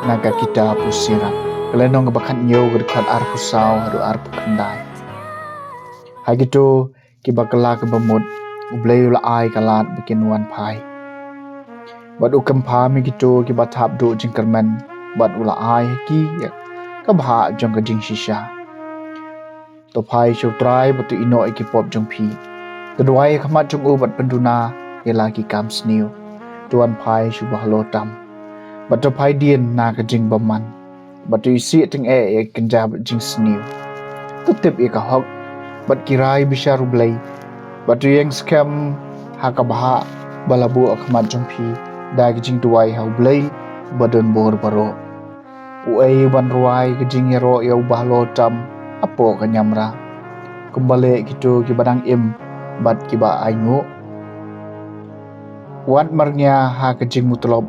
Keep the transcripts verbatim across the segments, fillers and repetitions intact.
Na ka kitab u Sirach, ka lynnong kaba khathynñiew, ka dkhot arphew saw haduh arphew khyndai. Ha kito kiba kylla kaba mut, U Blei u la ai ka lad ba kin wan phai, bad u kynpham ïa kito kiba thap duh jingkyrmen, bad u la ai ha ki ïa ka bhah jong ka jingshisha. To phai sha U Trai bad to ïehnoh ïa ki pop jong phi. To duwai ha khmat jong u bad pynduna ïa la ki kam sniew. To wan phai sha u bahalor tam, bad to phai dien na ka jingbymman, bad to isih tyngeh ïa ka kynja bad jingsniew. To tip ïa ka hok bad ki rai bishar U Blei, bad to ïeng skhem ha ka bhah ba la buh ha khmat jong phi, da ka jingduwai ha U Blei ba don bor baroh. Uei uban rwai ka jingïaroh ïa u bahalor tam hapoh ka niamra, kumba leh kito kiba dang im bad kiba ainguh? Wat marngia ha ka jingmutlop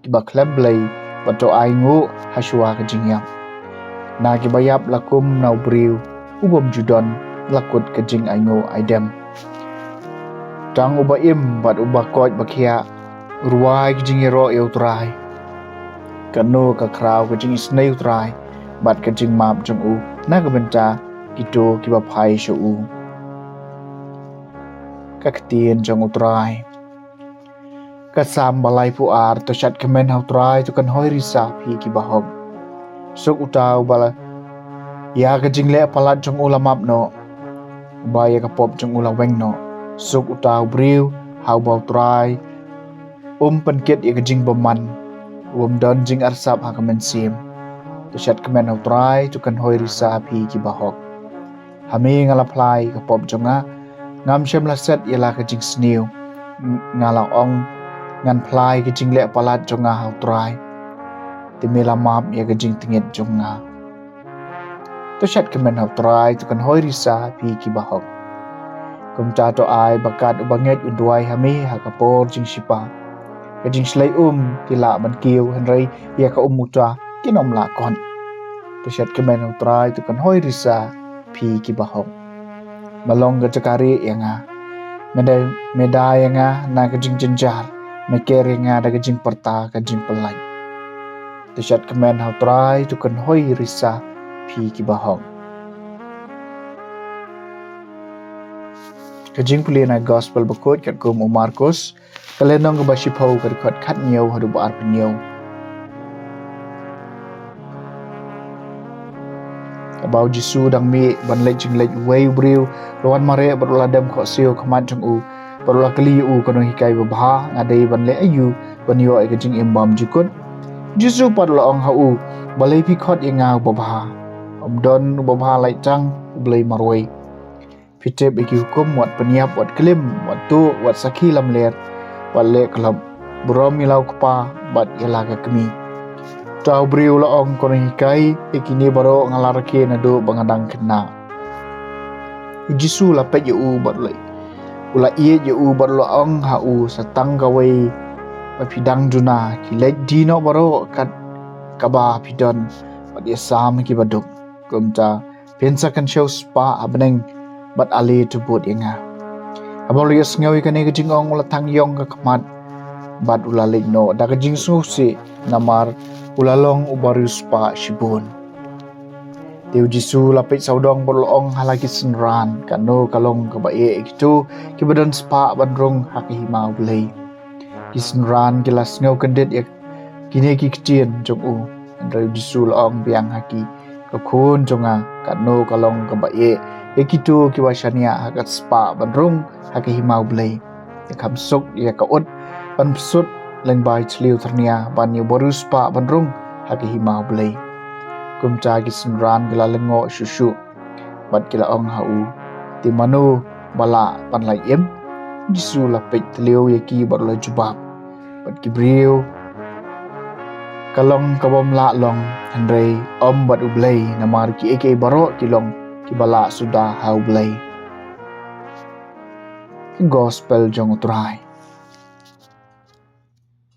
kiba khlem Blei, bad to ainguh ha shuwa ka jingïap. Na kiba ïap la kum na u briew u bym ju don, la kut ka jingainguh aidem. Tang uba im bad uba koit ba khiah u rwai ka jingïaroh ïa U Trai. Katno ka khraw ka jingisynei U Trai bad ka jingmap jong u na ka bynta kito kiba phai sha u. Ka ktien jong U Trai. Ka Salm ba laiphew ar. To shad kmen ha U Trai, to kynhoi risa phi kiba hok. Suk uta uba la ïa ka jingleh palat jong u la map noh, uba ïa ka pop jong u la weng noh. Suk uta u briew ha uba U Trai um pynkit ïa ka jingbymman, um don jingarsap ha ka mynsiem. To shad kmen ha U Trai, to kynhoi risa phi kiba hok. Ha me nga la phla ïa ka pop jong nga, ngam shym la set ïa la ka jingsniew. Nga la ong, ngan phla ïa ka jingleh palat jong nga ha U Trai, te me la map ïa ka jingtngit jong nga. To shad kmen ha U Trai, to kynhoi risa phi kiba hok. Kumta to ai ba kat uba ngeit un duwai ha me ha ka por jingshipa. Ka jingshlei um ki lah ban kiew, hynrei ïa ka um uta kin ym lah kot. To shad kmen ha U Trai, to kynhoi risa phi kiba hok. Me long ka jaka rieh ïa nga, me da, me da ïa nga na ka jingjynjar, me ker ïa nga da ka jingpyrta ka jingpyllait. To shad kmen ha U Trai, to kynhoi risa phi kiba hok. Ka jingpule na Gospel bakhuid katkum u Markus, ka lynnong kaba shiphew, ka dkhot khathynñiew haduh ba arphew hynñiew. Haba u Jisu u dang mih ban leit jingleit, uwei u briew u la wan mareh bad u la dem khohsiew ha khmat jong u, bad u la kylli ïa u, Ko Nonghikai babha, nga dei ban leh aïu ban ïoh ïa ka jingim bymjukut? U Jisu pat u la ong ha u, Balei phi khot ïa nga u babha? Ym don u babha, lait tang U Blei marwei. Phi tip ïa ki hukum, wat pynïap, wat klim, wat tuh, wat sakhi lamler, wat leh klop, burom ïa la u kpa bad ïa la ka kmie. Uta u briew u la ong, Ko Nonghikai, ïa kine baroh nga la rakhe naduh ba nga dang khynnah. U Jisu u la peit ïa u bad u la, u la ïeit ïa u bad u la ong ha u, Sa tang kawei ba phi dang duna, khie leit die noh baroh kat kaba phi don, bad ïasam ha ki baduk. Kumta phin sa kynshew spah ha bneng, bad ale to bud ïa nga. Haba u la ïohsngew ïa kane ka jingong, u la thang ïong ka khmat bad u la leit noh da ka jingsngewsih, namar u la long uba riewspah shibun. Te u Jisu u la peit sawdong bad u la ong ha la ki synran, Katno ka long kaba eh ïa kito kiba don spah ban rung ha ka hima U Blei. Ki synran ki la sngew kyndit ïa kine ki ktien jong u. Hynrei u Jisu u la ong biang ha ki, Ko khun jong nga, katno ka long kaba eh ïa kito kiba shaniah ha ka spah ban rung ha ka hima U Blei. Te kham suk ïa ka ut ban psut lyngba i thliew thyrnia ban ïa u bariewspah ban rung ha ka hima U Blei. Kumta ki synran ki la lyngngoh shuh shuh bad ki la ong ha u, Te mano ba lah ban lait im? U Jisu u la peit thliew ïa ki bad u la jubab, Bad ki briew ka long ka bym lah long, hynrei ym bad U Blei, namar kiei kiei baroh ki long kiba lah suda ha U Blei. Ka Gospel jong U Trai.